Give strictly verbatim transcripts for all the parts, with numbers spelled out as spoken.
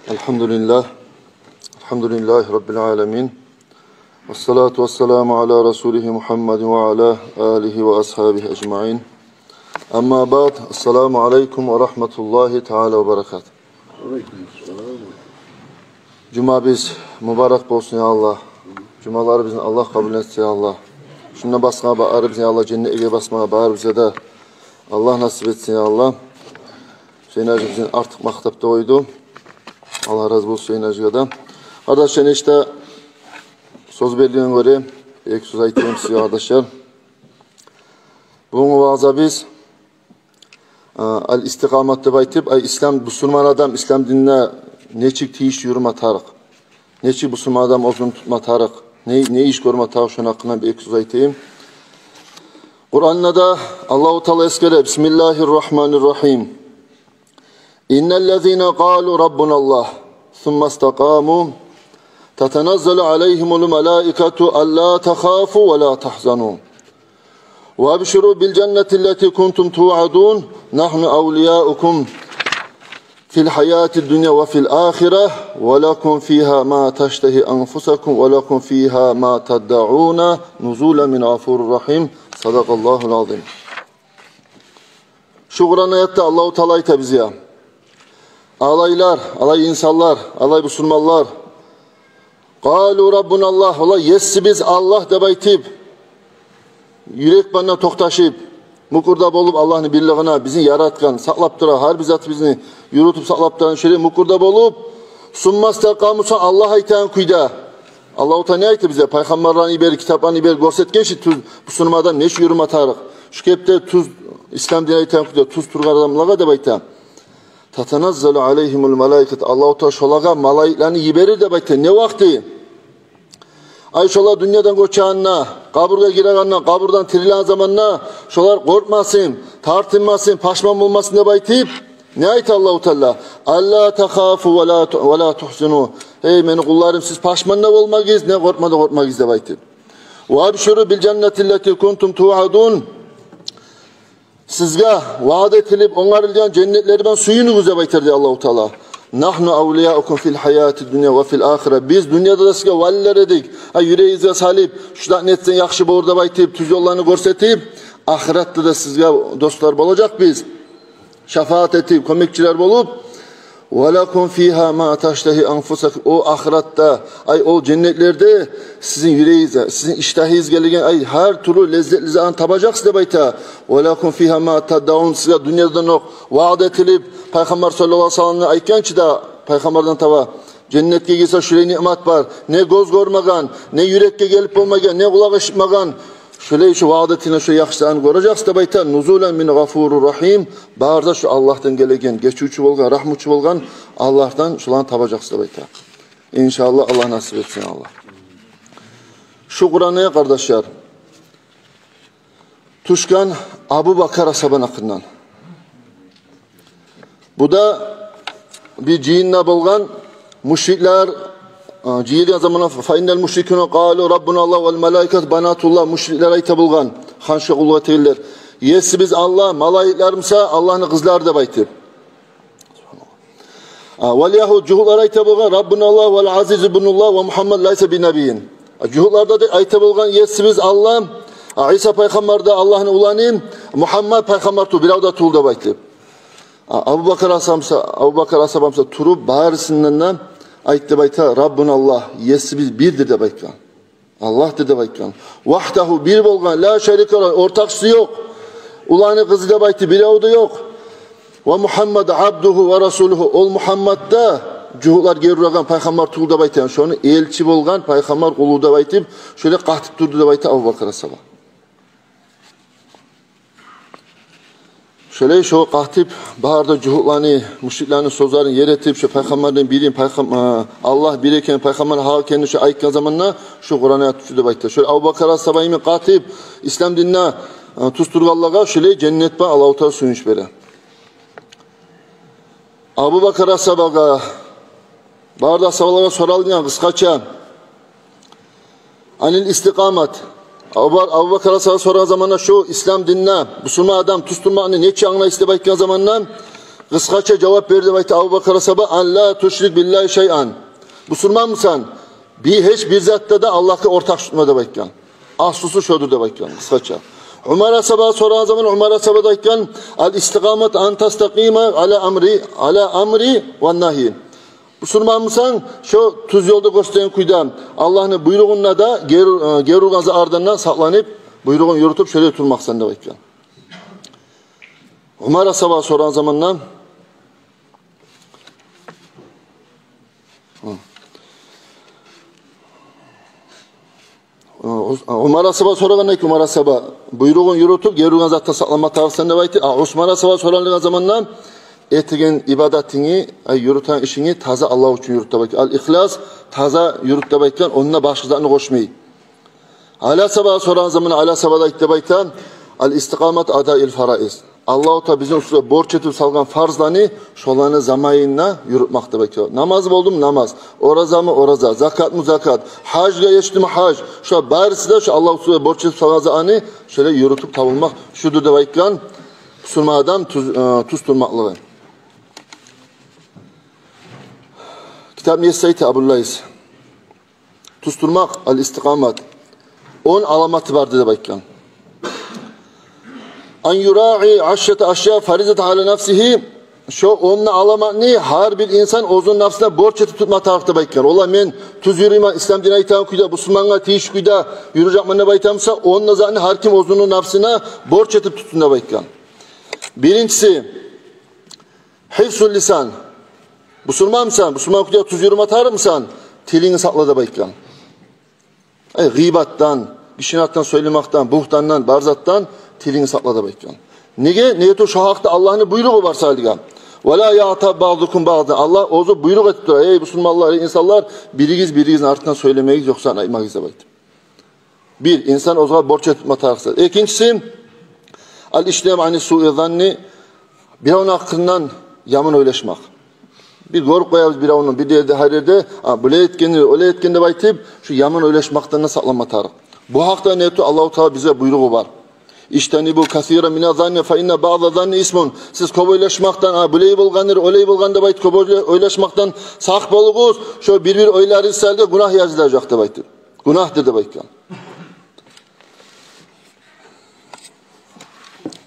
الحمد لله. الحمد لله رب العالمين. والصلاة والسلام على رسوله محمد وعلى آله وأصحابه أجمعين. أما بعد. السلام عليكم ورحمة الله تعالى وبركاته. Жумабыз мубарак болсун, я Аллагь. Жумаларыбызны Аллагь къабул этсин, я Аллагь. Шунда басгъан барыбызны, я Аллагь, женнетге басмагъа барыбызгъа да Аллагь насип этсин, я Аллагь. Гьюсейин-гьажи бизин артыкъ макътап да къойду. Аллагь рази болсун Гьюсейин-гьажиге де. Къардашлар, ишде сёз берилгенге гёре эки сёз айтайым сизге, къардашлар. Бугюнгю ваъзабыз ал-истикъамат деп айтып, ай, ислам, бусурман адам ислам динде нечик тийиш юрюме тарыкъ, нечик бусурман адам оьзюн тутма тарыкъ, не, не иш гёрме тарыкъ, шону гьакъында бир эки сёз айтайым. Къуранда да Аллагьу Таала эсгере: بسم الله الرحمن الرحيم. إن الذين قالوا ربنا الله ثم استقاموا تتنزل عليهم الملائكة ألا تخافوا ولا تحزنوا وأبشروا بالجنة التي كنتم توعدون نحن أولياؤكم في الحياة الدنيا وفي الآخرة ولكم فيها ما تشتهي أنفسكم ولكم فيها ما تدعون نزلا من غفور رحيم. صدق الله العظيم. Шу Къуран аятда Аллагьу Таала айта бизге: алайлар, алай инсанлар, алай бусурманлар, قالوا ربنا الله, олар Есибиз Аллагь деп айтып, юрек булан токъташып, мукъурда болуп Аллагьны бирлигине, бизин яратгъан, сакълап турагъан, гьар бир затыбызны юрютюп сакълап турагъан шолай мукъурда болуп, ثم استقاموا, сонг Аллагь айтагъан кюйде. Аллагьу Таала не айта бизге? Пайхаммарланы йиберип, китапланы йиберип гёрсетген чи тюз, бусурман адам нечик юрюме тарыкъ. Шу кепде тюз, ислам дин айтагъан кюйде тюз тургъан адамлагъа деп айта. تتنزل عليهم الملائكة. Аллагьу Таала шолагъа малайиклени йиберир деп айта. Не вакъти? Ай, шолар дюньядан гёчегенде, къабургъа гирегенде, къабурдан тирилеген заманда шолар къоркъмасын, тартынмасын, пашман болмасын деп айтып, не айта Аллагьу Таала? ألا تخافوا ولا ت-، ولا تحزنوا. Гьей мени къулларым, сиз пашман да болмагъыз, не къоркъма да къоркъмагъыз деп айтып. وأبشروا بالجنة التي كنتم توعدون. Сизге ваъда этилип онгарылгъан женнетлер булан сююнюгюз деп айтар дей Аллагьу Таала. نحن أولياؤكم في الحياة الدنيا وفي الآخرة. Биз дюньяда да сизге валилер эдик. Ай, юрегигизге салып, шуланы этсенг яхшы болур деп айтып, тюз ёлланы гёрсетип, ахыратда да сизге дослар болажакъбыз. Шафаат этип, кёмекчилер болуп. ولكم فيها ما تشتهي أنفسكم. О ахыратда, ай, о женнетлерде сизин юрегигизге, сизин иштагьыгъыз гелеген, ай, гьар тюрлю леззетли затны табажакъсыз деп айта. ولكم فيها ما تدعون. Сизге дюньядан окъ ваъда этилип, Пайхаммар саллаллагьу алайгьи ва салламгъа айтгъан чы да, Пайхаммардан таба, женнетге гирсе шулай ниъмат бар. Не гёз гёрмеген, не юрекге гелип болмагъан, не къулакъ эшитмеген. Шулай шу ваъда этилген шу яхшыланы гёрежексиз деп айта. نزلا من غفور رحيم. Бары да шу Аллагьдан гелеген, гечивчю болгъан, рагьмучу болгъан Аллагьдан шуланы табажакъсыз деп айта. Иншааллагь, Аллагь насип этсин, Аллагь. Шу Къуран аят, къардашлар, тюшген Абубакар асгьабаны гьакъындан. Бу да бир жыйында болгъан мушриклер, а, жыйылгъан заманда, فإن المشركين قالوا ربنا الله والملائكة بنات الله, мушриклер айта болгъан, ханча къуллукъ этегенлер: Есибиз Аллагь, малайиклер буса Аллагьны къызлары деп айтып. А, واليهود, жугьутлар айта болгъан: ربنا الله والعزيز ابن الله ومحمد ليس بنبي. А, жугьутлар да де-, айта болгъан: Есибиз Аллагь, а, Иса пайхаммар да Аллагьны уланы, Мугьаммат пайхаммар тюгюл, бирев де тюгюл деп айтып. А, Абубакар асгьабамса, Абубакар асгьабамса туруп, барысындан да айт деп айта: ربنا الله, Есибиз бирдир деп айтгъан. Аллагьдыр деп айтгъан. وحده, бир болгъан, لا شريك له, ортакъчысы ёкъ. Уланы къызы деп айтып бирев де ёкъ. ومحمد عبده ورسوله, ол Мугьаммат да, жугьутлар гери урагъан, пайхаммар тюгюл деп айтагъан, шону элчи болгъан, пайхаммар къулу деп айтып, шолай къатып турду деп айта Абубакар асгьаба. Шолай шо къатып, бары да жугьутланы, мушриклени сёзлерин ер этип, шо пайхаммарны бирин, пайхам-, а, Аллагь бир экенин, пайхаммар гьакъ экенин шо айтгъан заманда, шо Къуран аят тюшдю деп айтды. Шо Абубакар асгьаба йимик къатып, ислам динде, а, тюз тургъанлагъа шолай женнет булан Аллагьу Таала сююнч бере. Абубакар асгьабагъа, бары да асгьабалагъа соралгъан къысгъача: عن الاستقامة. Абу-, Абубакар асгьабагъа сорагъан заманда, шо ислам динде бусурман адам тюз турмакъны нечик англайсыз деп айтгъан заманда, Къысгъача жавап бер деп айта Абубакар асгьаба: «Ан ла тушрик биллагьи шайъан». Бусурманмысан? Бир, гьеч бир затда да Аллагьгъа ортакъ тутма деп айтгъан. Аслусу шодур деп айтгъан, къысгъача. Умар асгьабагъа сорагъан заман Умар асгьаба да айтгъан: «Ал истикъамат ан тастакъима ала амри, ала амри ва нагьи». Бусурманмысан? Шо тюз ёлда гёрсетген кюйде Аллагьны буйругъунда да, гер-, э, гери ургъан затлардан да сакъланып, буйругъун юрютюп, шолай турмакъсан деп айтгъан. Умар асгьабагъа сорагъан заманда, Умар асгьаба сорагъан экен, Умар асгьаба: «Буйругъун юрютюп, гери ургъан затдан сакъланма тарыкъсан», — деп айтып. А Усман асгьаба сорагъан заманда: «Этеген ибадатынгны, ай, юрютеген ишингни таза Аллагь учун юрют», — деп айтып. Ал-ихлас, таза юрют деп айтгъан, онда башгъа затны къошмай. Али асгьабагъа сорагъан заманда Али асгьаба да айтды деп айта: «Ал истикъамат адаил фараиз». Аллагьу Таала бизин уьстюбюзге борч этип салгъан фарзланы, шоланы заманында юрютмек деп айта. Намаз болдуму? Намаз. Оразамы? Ораза. Закатмы? Закат. Гьажгъа етишдими? Гьаж. Шо барысы да шо Аллагьу Таала борч этип салгъан затны шолай юрютюп табулмакъ шудур деп айтгъан бусурман адам тюз, э, тюз турмакълыгъы. Китапны еси айта Абул Лайс. Тюз турмакъ, ал-истикъамат, он аламаты бар деп айтгъан. Ан юраи ашрата ашя фаризатан ала нафсигьи. Шо он да аламатны гьар бир инсан оьзюню нафсына борч этип тутма тарыкъ деп айтгъан. Олар: «Мен тюз юрюймен, ислам дин айтагъан кюйде, бусурмангъа тийишли кюйде юрюжекмен», — деп айтамыса, он да затны гьар ким оьзюню нафсына борч этип тутсун деп айтгъан. Биринчиси, гьифзул лисан. Бусурманмысан? Бусурман кюйде тюз юрюме тарыкъмысан? Тилингни сакъла деп айтгъан. Ай, гъыйбатдан, гишини артындан сёйлемекден, бугьтандан, бар затдан тилингни сакъла деп айтгъан. Неге? Неге тюгюл, шо гьакъда Аллагьны буйругъу бар саялыгъа. «Ва ла ягътаб баъдукум баъдан». Аллагь оьзю буйрукъ этип тура: «Эй бусурманлар, эй инсанлар, биригиз биригизни артындан сёйлемегиз, ёкъ затны айтмагъыз», — деп айтып. Бир, инсан оьзюне борч этип тутма тарыкъ зат. Экинчиси, ал-иджтинаб ани суи занни, биревню гьакъындан яман ойлашмакъ. Биз гёрюп къоябыз биревню бир ерде, гьар ерде, а, булай этген, олай этген деп айтып, шо яман ойлашмакъдан да сакъланма тарыкъ. Бу гьакъда нету Аллагьу Таала бизге буйругъу бар. «Иджтанибу касиран мина занни фа инна баъда занни исмун». Сиз кёп ойлашмакъдан, а, булай болгъандыр, олай болгъан деп айтып, кёп ойлашмакъдан сакъ болугъуз. Шо бир-бир ойларыгъыз саялы гюнагь язылажакъ деп айтып. Гюнагьдыр деп айтгъан.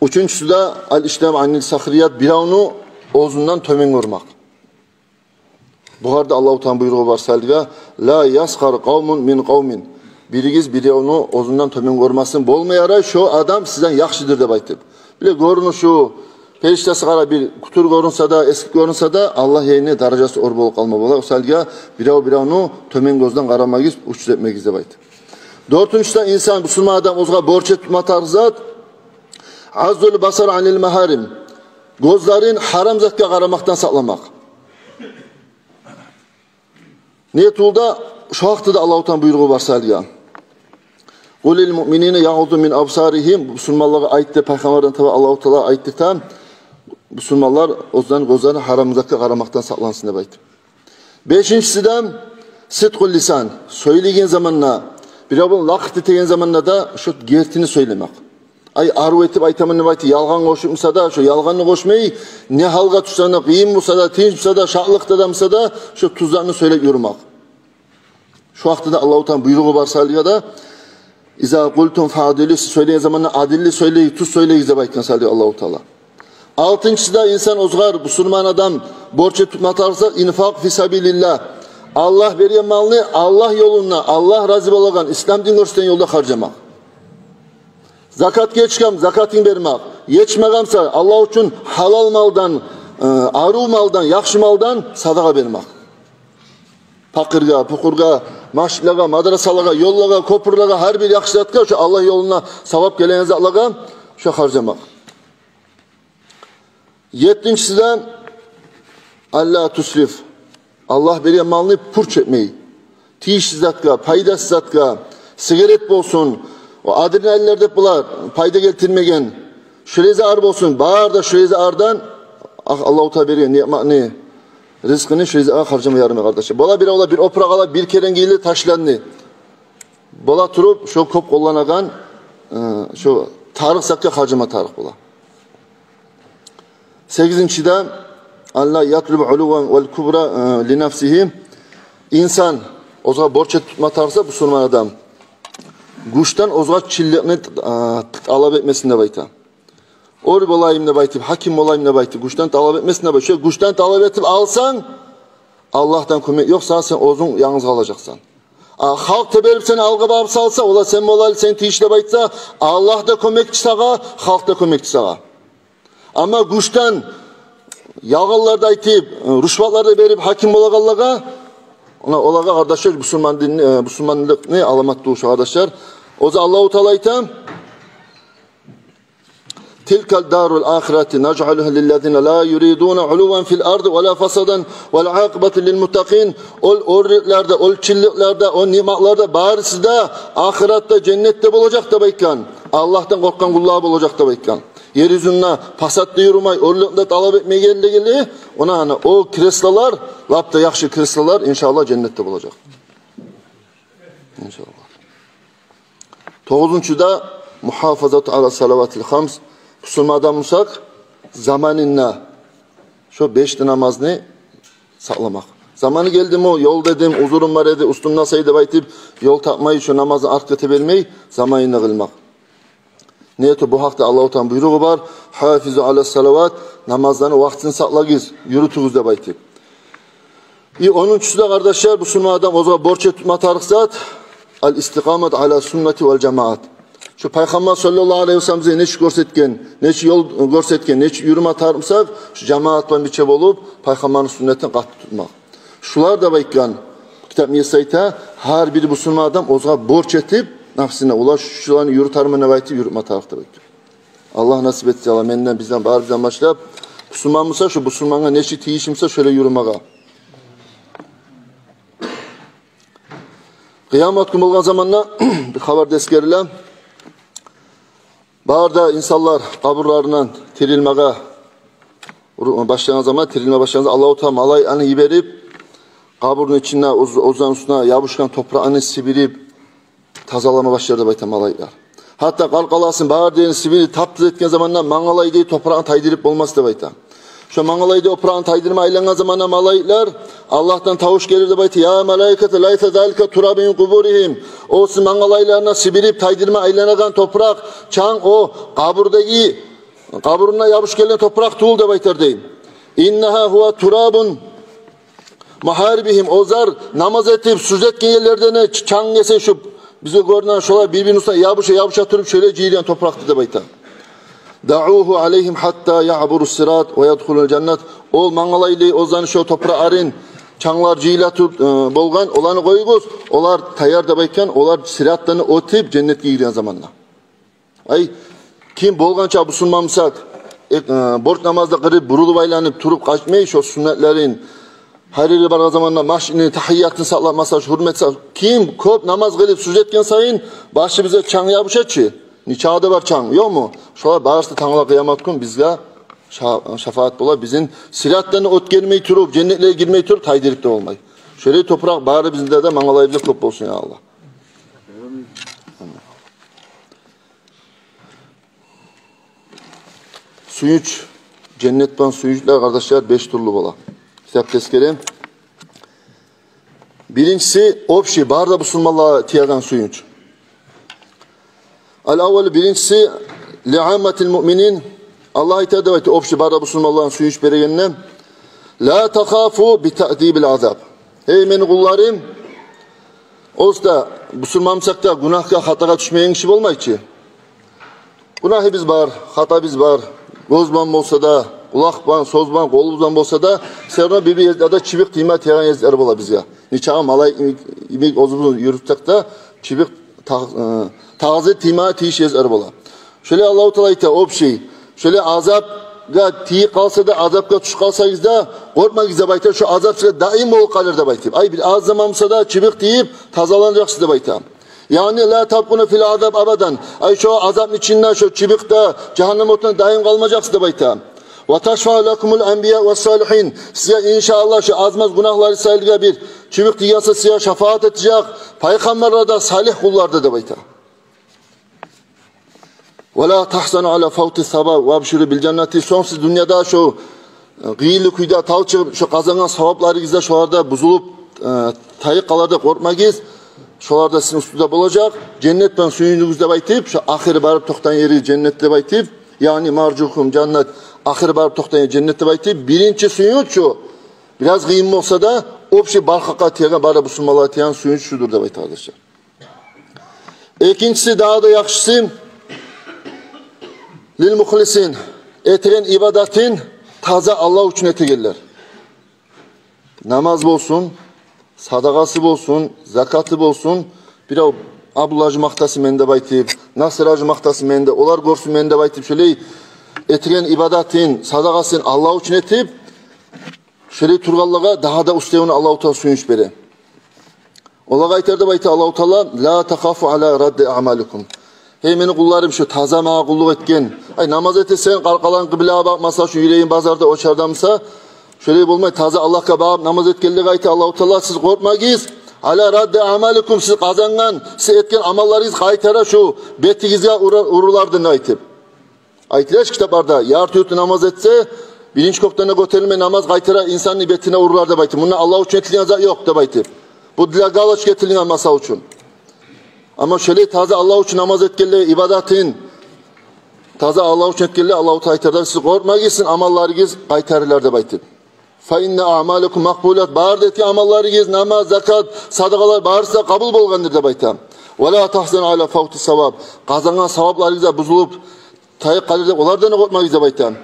Уьчюнчюсю де ал-иджтинаб анис сухрият, биревню оьзюнден тёбен гёрмек. Бу гьакъда Аллагьу Тааланы буйругъу бар саялыгъа: «Ла ясхар къавмун мин къавмин». Биригиз биревню оьзюнден тёбен гёрмесин, болма ярай шо адам сизден яхшыдыр деп айтып. Булай гёрюнюшю, периштасы къара бир кютюр гёрюнсе де, эсгик гёрюнсе де, Аллагь янында даражасы оьр болуп къалма бола. О саялыгъа бирев биревню тёбен гёзден къарамагъыз, учуз этмегиз деп айтып. Дёртюнчюсю де, инсан, бусурман адам оьзюне борч этип тутма тарыкъ зат: гъаддул басар анил магьарим. Гёзлерин гьарам затгъа къарамакъдан сакъламакъ. Не тюгюл де, шо гьакъда да Аллагьу Тааланы буйругъу бар саялыгъа: «Къул лил муъминина ягъудду мин абсаригьим». Бусурманлагъа айт деп, пайхаммардан таба Аллагьу Таала айтды да, бусурманлар оьзлени гёзлери гьарам затгъа къарамакъдан сакълансын деп айтды. Бешинчиси де сидкъул лисан. Сёйлейген заманда, бирев булан лакъыр этеген заманда да шо гертини сёйлемек. Ай, арив этип айтаман деп айтып, ялгъан къошуп буса да, шо ялгъанны къошмай, не гьалгъа тюшсе де, къыйын буса да, тынч буса да, шатлыкъда да буса да, шо тюз затны сёйлеп юрюмек. Шо гьакъда да Аллагьу Тааланы буйругъу бар саялыгъа да: «Иза къултум фаъдилу», сиз сёйлеген заманда адилли сёйлегиз, тюз сёйлегиз деп айтгъан саялыгъа Аллагьу Таала. Алтынчысы да, инсан оьзюне, бусурман адам, борч этип тутма тарыкъ зат: инфакъ фи сабилиллагь. Аллагь берген малны Аллагь ёлунда, Аллагь рази болагъан, ислам дин гёрсетген ёлда харжамакъ. Закатгъа етишген, закатын бермек. Етишмеген буса, Аллагь учун гьалал малдан, э, арив малдан, яхшы малдан садагъа бермек. Пакъыргъа, пукъургъа, межитлеге, мадрасалагъа, ёллагъа, кёпюрлеге, гьар бир яхшы затгъа, шо Аллагь ёлунда савап гелеген затлагъа шо харжамакъ. Еттинчиси де, алла тусриф. Аллагь берген малны пуч этмей. Тийишсиз затгъа, пайдасыз затгъа, сигарет болсун, о адреналинлер деп бола, пайда гелтирмеген, шулай затлар болсун, бары да шулай затлардан, а, Аллагьу Таала берген ниъматны, ризкъыны шулай затгъа харжама ярамай, къардашлар. Бола биревлер бир опуракъ ала, бир керен гийди, ташланды. Бола туруп, шо кёп къолланагъан, э, шо тарыкъ затгъа харжама тарыкъ бола. Сегизинчи де, «Алла ятлуб улуван вал кубра, э, ли нафсигьи». Инсан оьзюне борч этип тутма тарыкъ буса, бусурман адам, гючден оьзюне чинликни, э, талап этмесин деп айта. Оьр болайым деп айтып, гьаким болайым деп айтып, гючден талап этмесин деп айта. Шо гючден талап этип алсанг, Аллагьдан кёмек ёкъ сагъа, сен оьзюнг янгыз къалажакъсан. А халкъ да берип сени алгъа багъып салса, олар сен болайлы, сен тийиш деп айтса, Аллагь да кёмекчи сагъа, халкъ да кёмекчи сагъа. Амма гючден ялгъанлар да айтып, рушватлар да берип гьаким болагъанлагъа, она олагъа, къардашлар, бусурман дин, э, бусурманлыкъны аламат тюгюл шо, къардашлар. Оьзю Аллагьу Таала айта: «Тилка дарул ахирати нажъалугьа лиллазина ла юридуна улуван фил арди ва ла фасадан вал акъибату лил муттакъин». Ол оьрлюклер де, ол чинликлер де, ол ниъматлар да барысы да ахыратда, женнетде болажакъ деп айтгъан. Аллагьдан къоркъгъан къуллагъа болажакъ деп айтгъан. Ер юзюнде пасатда юрюмей, оьрлюкню де талап этмей гелгенлеге, она, она, о креслолар, лап да яхшы креслолар, иншааллагь, женнетде болажакъ. Иншааллагь. Тогъузунчу да, мугьафазату ала салаватил хамс. Бусурман адам бусакъ, заманында шо беш де намазны сакъламакъ. Заманы гелдими, ёл дедим, узурум бар эди, уьстюм насай деп айтып, ёл тапмай, шо намазны артгъа тебермей, заманында къылмакъ. Неге тюгюл, бу гьакъда Аллагьу Тааланы буйругъу бар: «Гьафизу ала салават», намазланы вакътисин сакълагъыз, юрютюгюз деп айтып. И онунчусу да, къардашлар, бусурман адам оьзюне борч этип тутма тарыкъ зат: ал истикъамат ала суннати вал жамаат. Шо Пайхаммар саллаллагьу алайгьи ва саллам бизге нечик гёрсетген, нечик ёл гёрсетген, нечик юрюме тарыкъ бусакъ, шо жамаат булан бирче болуп, Пайхаммарны суннатын къатты тутмакъ. Шулар деп айтгъан, китап иеси айта, гьар бир бусурман адам оьзюне борч этип, напсына, олар шуланы юрютермен деп айтып, юрютме тарыкъ деп айтгъан. Аллагь насип этсин, Аллагь, менден, бизден, барыбыздан башлап, бусурман буса, шо бусурмангъа нечик тийишим буса, шолай юрюмеге. Къыямат гюн болгъан заманда бир хабар да эсгериле. Бары да инсанлар къабурларындан тирилмеге уру-, башлагъан заман, тирилме башлагъан заман, Аллагьу Таала малайиклени йиберип, къабурну ичинде оьз-, оьзлени уьстюне ябушгъан топуракъны сибирип, тазалама башлар деп айта малайиклер. Гьатта къалкъаласын, бары ерин сибирип, таптыз этген заманда мангалайдай топуракъны тайдырып болмас деп айта. Шо мангалайдай топуракъны тайдырма айлангъан заманда малайиклер, Аллагьдан тавуш гелир деп айта: «Я малаиката, лайса залика турабу мин къубуригьим». О сиз мангалайларына сибирип тайдырма айланагъан топуракъ, чанг, о къабурдагъы, къабурунда ябушуп гелген топуракъ тюгюл деп айтар дей. «Иннагьа гьува турабу магьарибигьим». Оьзлер намаз этип, сужда этген ерлерден ч-, чанг эсе, шу бизге гёрюнеген, шолар бир-бирини уьстюне ябуша-ябуша туруп, шолай жыйылгъан топуракъ деп айта. «Даугьу алайгьим гьатта ягьбуру сират ва ядхулул жаннат». Ол мангалайлы оьзлени шо топуракъларын, чанглар жыйыла туруп, э, болгъан, оланы къоюгъуз, олар таяр деп айтгъан, олар сиратдан оьтюп, женнетге гирген заманда. Ай, ким болгъанча бусурман бусакъ, э, э, борч намазны къылып, бурулуп айланып, туруп къачмай, шо суннатларын, гьар ерге баргъан заманда машинни тагьиятын сакъламаса, шо гьюрмет са-, ким кёп намаз къылып, сужда этген сайын, башыбызгъа чанг ябуша чы. Нечакъы да бар чанг, ёкъму? Шолар барысы да тангала къыямат гюн бизге ша-, шафаат бола. Бизин сиратдан оьтгермей туруп, женнетлеге гирмей туруп, тайдырып да болмай. Шолай топуракъ барыбызны да мангалайыбызда кёп болсун, я Аллагь. Сююнч, женнет булан сююнчлер, къардашлар, беш тюрлю бола. Китапда эсгере. Биринчиси общий, бары да бусурманлагъа тиеген сююнч. Ал-аввал, биринчиси, ли амматил муъминин. Аллагь айта деп айта, общий, бары да бусурманлагъа сююнч берегенде: «Ла тахафу би таъдибил азаб». Эй мени къулларым, оста, бусурман бусакъ да, гюнагьгъа, хатагъа тюшмейген гиши болмай чы. Гюнагьыбыз бар, хатабыз бар. Гёз булан болса да, къулакъ булан, сёз булан, къолубуз булан болса да, всё равно бир-бир ерлерде чыбыкъ тийме тиеген ерлер бола бизге. Нечакъы малайик йимик, йимик оьзюбюз юрютсек де, чыбыкъ тагъ-, э, тагъзыр тийме тийиш ерлер бола. Шолай Аллагьу Таала айта, общий. Шолай азапгъа тийип къалса да, азапгъа тюшюп къалсагъыз да, къоркъмагъыз деп айта, шо азап сизге даим болуп къалыр деп айта. Ай, бир аз заман буса да чыбыкъ тийип, тазаланажакъсыз деп айта. Яъни, ла табкъуна фил азаб абадан. Ай, шо азапны ичинде, шо чыбыкъда, жагьаннам отунда даим къалмажакъсыз деп айта. Ва ташфаъу лакумул анбияу вас салигьин. Сизге, иншааллагь, шо аз-маз гюнагьларыгъыз саялы бир чыбыкъ тийген буса, сизге шафаат этежек пайхаммарлар да, салигь къуллар да деп айта. Ва ла тагьзану ала фавти саваб ва абширу бил жаннати. Сонг сиз дюньяда шо къыйынлы кюйде талчыгъып, шо къазангъан савапларыгъыз да шоларда бузулуп, э, тайып къалар деп къоркъмагъыз. Шолар да сизин уьстюгюзде болажакъ. Женнет булан сююнюгюз деп айтып, шо ахыры барып токътайгъан ери женнет деп айтып, яъни маржукум жаннат, ахыры барып токътайгъан ери женнет деп айтып, биринчи сююнч шо. Бираз къыйын болса да, общий бар халкъгъа тиеген, бары бусурманлагъа тиеген сююнч шудур деп айта, къардашлар. Экинчиси, дагъы да яхшысы, лил мухлисин, этеген ибадатын таза Аллагь учун этегенлер. Намаз болсун, садагъасы болсун, закаты болсун, бирев Абдуллажы макътасын мени деп айтып, Насыражы макътасын мени деп, олар гёрсюн мени деп айтып, шолай этеген ибадатын, садагъасын Аллагь учун этип, шолай тургъанлагъа дагъы да уьстевюне Аллагьу Таала сююнч бере. Олагъа айтар деп айта Аллагьу Таала: «Ла тахафу ала радди аъмаликум». Гьей мени къулларым, шо таза магъа къуллукъ этген. Ай, намаз этесен, къаркъаранг къыблагъа бакъмаса, шо юрегинг базарда, о чарда буса, шолай болмай, таза Аллагьгъа багъып намаз этгенлеге айта Аллагьу Таала: «Сиз къоркъмагъыз, ала радди аъмаликум, сиз къазангъан, сиз этген амалларыгъыз къайтара шо бетигизге ура-, урулар», — деп айтып. Айтылгъан китапларда, ярты-юрту намаз этсе, биринчи кёкден де гётерилмей намаз къайтара инсанны бетине урулар деп айтып. Мунда Аллагь учун этилген зат ёкъ деп айтып. Бу для галочки этилген, масал учун. Амма шолай таза Аллагь учун намаз этгенлер, ибадатын таза Аллагь учун этгенлер, Аллагьу Таала айтар да: «Сиз къоркъмагъыз, сизин амалларыгъыз къайтарылар», — деп айтып. «Фа инна аъмалакум макъбулат», бары да этген амалларыгъыз, намаз, закат, садагъалар, барысы да къабул болгъандыр деп айта. «Ва ла тахзан ала фавти саваб», къазангъан савапларыгъыз да бузулуп, тайып къалыр деп, олардан да къоркъмагъыз деп айта.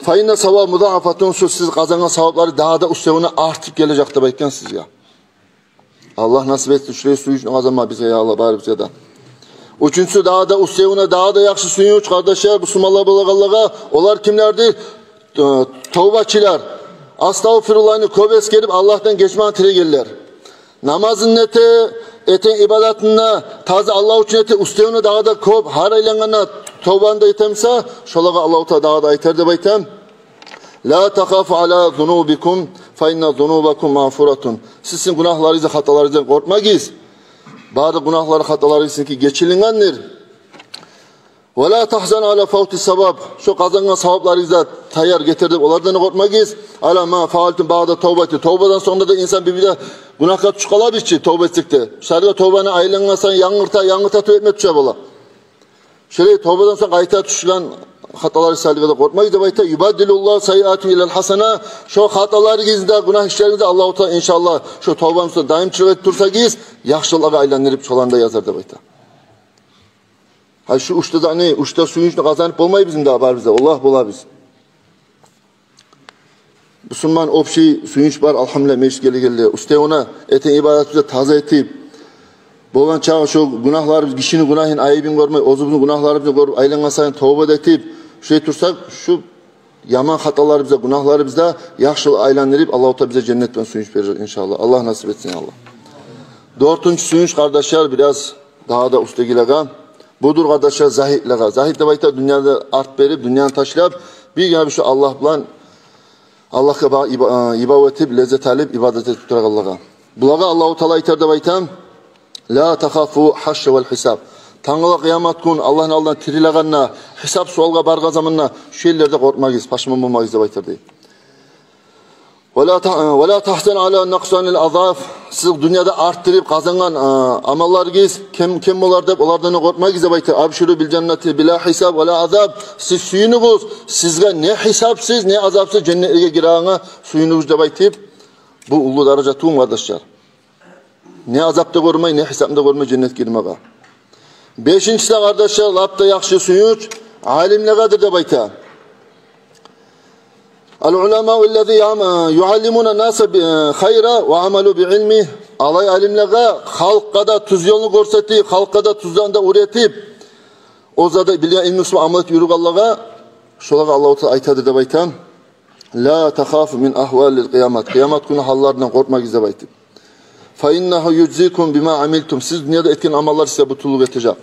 «Фа инна саваб мудаафатун», сиз къазангъан саваплары дагъы да уьстевюне артып гележек деп айтгъан сизге. Аллагь насип этсин шулай сююнчню къазанма бизге, я Аллагь, барыбызгъа да. Уьчюнчюсю, дагъы да уьстевюне, дагъы да яхшы сююнч, къардашлар, бусурманлар болагъанлагъа, олар кимлердир? Э, товбачылар. Астагъфируллагьны кёп эсгерип, Аллагьдан гечмагъа тилегенлер. Намазын эте, этеген ибадатын да таза Аллагь учун эте, уьстевюне дагъы да кёп, гьар айлангъанда товбаны да этемсе, шолагъа Аллагьу Таала дагъы да айтар деп айта: «Ла тахафу ала зунубикум, фа инна зунубакум магъфуратун». Сиз сизин гюнагьларыгъыздан, хаталарыгъыздан къоркъмагъыз. Бары гюнагьлары, хаталары сизинки гечилингендир. «Ва ла тахзан ала фавти саваб». Шо къазангъан савапларыгъыз да таяр, гетер деп, олардан да къоркъмагъыз. «Ала ма фаалтум баъда тавбати». Товбадан сонг да инсан бир-бир де гюнагьгъа тюшюп къалабыз чы, товба этсек де. Шо саялы товбаны айлангъан сайын янгырта, янгырта тюзетме тюше бола. Шолай товбадан сонг къайта тюшген хаталар саялы да къоркъмагъыз деп айта. «Юбаддилуллагьу сайиатигьим ила хасанат». Шо хаталарыгъызны да, гюнагь ишлеригизни де Аллагьу Таала, иншааллагь, шо товбаны уьстюне даимчилик этип турсагъыз, яхшылыкъгъа айландырып, шоланы да язар деп айта. Гьай, шу уьч де затны, уьч де сююнчню къазанып болмайбызмы дагъы барыбыз да? Валлагь, болабыз. Бусурман общий сююнч бар, алгьамдулиллагь, межитге гелгенлер. Уьстевюне этеген ибадатыбызны таза этип, болгъан чакъы шо гюнагьларыбыз, гишини гюнагьын, айыбын гёрмей, оьзюбюзню гюнагьларыбызны гёрюп, айлангъан сайын товба да этип, шолай турсакъ, шу яман хаталарыбыз да, гюнагьларыбыз да яхшылыкъгъа айландырып, Аллагьу Таала бизге женнет булан сююнч бережек, иншааллагь. Аллагь насип этсин, я Аллагь. Дёртюнчю сююнч, къардашлар, бираз дагъы да уьстдегилеге. Будур, къардашлар, загьитлеге. Загьит деп айта, дюньядан арт берип, дюньяны ташлап, биргине бир шо Аллагь булан, Аллагьгъа ба-, иба-, э, ибадат этип, леззет алып, ибадат этип турагъанлагъа. Булагъа Аллагьу Таала айтар деп айта: «Ла тахафу хьашра вал хьисаб». Тангала къыямат гюн Аллагьны алдына тирилегенде, гьисап-суалгъа баргъан заманда шо ерлерде къоркъмагъыз, пашман болмагъыз деп айтар дей. «Ва ла та-, ва ла тахзан ала накъсанил азаф». Сиз дюньяда артдырып къазангъан, а, амалларыгъыз кем, кем болар деп, олардан да къоркъмагъыз деп айта. «Абширу бил жаннати била хьисаб ва ла азаб». Сиз сююнюгюз, сизге не гьисапсыз, не азапсыз женнетлеге гирегенге сююнюгюз деп айтып. Бу уллу даража тюгюлмю, къардашлар? Не азап да гёрмей, не гьисап да гёрмей женнетге гирмеге. Бешинчиси, къардашлар, лап да яхшы сююнч алимлегедир деп айта. «Ал уламау аллази ям-, юаллимуна наса би-, хайра ва амалу би илми». Алай алимлеге, халкъгъа да тюз ёлну гёрсетип, халкъгъа да тюз затны да уьйретип, оьзлер де билген илмусу амал этип юрюгенлеге, шолагъа Аллагьу Таала айтады деп айта: «Ла тахафу мин агьвалил къиямат». Къыямат гюнню гьалларындан къоркъмагъыз деп айтып. «Фа иннагьу южзикум бима амилтум». Сиз дюньяда этген амаллар сизге бютюнлюк этежек.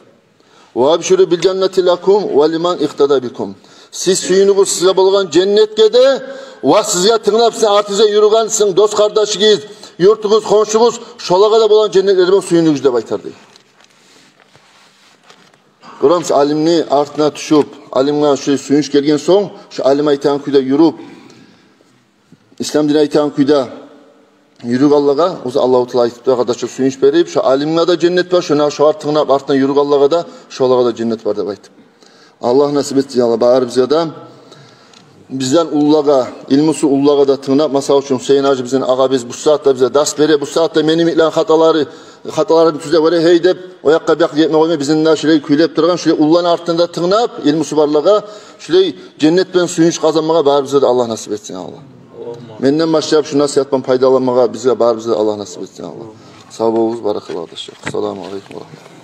«Ва абширу бил жаннати лакум ва лиман икътада бикум». Сиз сююнюгюз сизге болгъан женнетге де, ва сизге тынглап, сизин артыгъызда юрюген сизин дос-къардашыгъыз, юртугъуз, хоншугъуз, шолагъа да болгъан женнетлер булан сююнюгюз деп айтар дей. Гёремисиз, алимни артына тюшюп, алимге шо сююнч гелген сонг, шо алим айтагъан кюйде юрюп, ислам дин айтагъан кюйде юрюгенлеге оьзю Аллагьу Таала айтып да, къардашлар, сююнч берип, шо алимге де женнет бар, шону шогъар тынглап артындан юрюгенлеге де, шолагъа да женнет бар деп айтып. Аллагь насип этсин, я Аллагь, барыбызгъа да. Бизден уллулагъа, илмусу уллулагъа да тынглап, масала учун, Гьусейин гьажи бизин агъабыз, бу сагьатда бизге дарс бере, бу сагьатда мени йимиклени хаталары, хаталарын тюзеп бере, гьей деп, о якъгъа, бу якъгъа гетме къоймай, бизин де шулай кюйлеп турагъан, шулай уллуланы артында тынглап, илмусу барлагъа, шулай женнет булан сююнч къазанмагъа барыбызгъа да Аллагь насип этсин, я Аллагь. Менден башлап шу насигьатдан пайдаланмагъа бизге барыбызгъа да Аллагь насип этсин, я Аллагь. Сав болугъуз, баракаллагь, къардашлар. Ассаламу алейкум ва рагьматуллагь.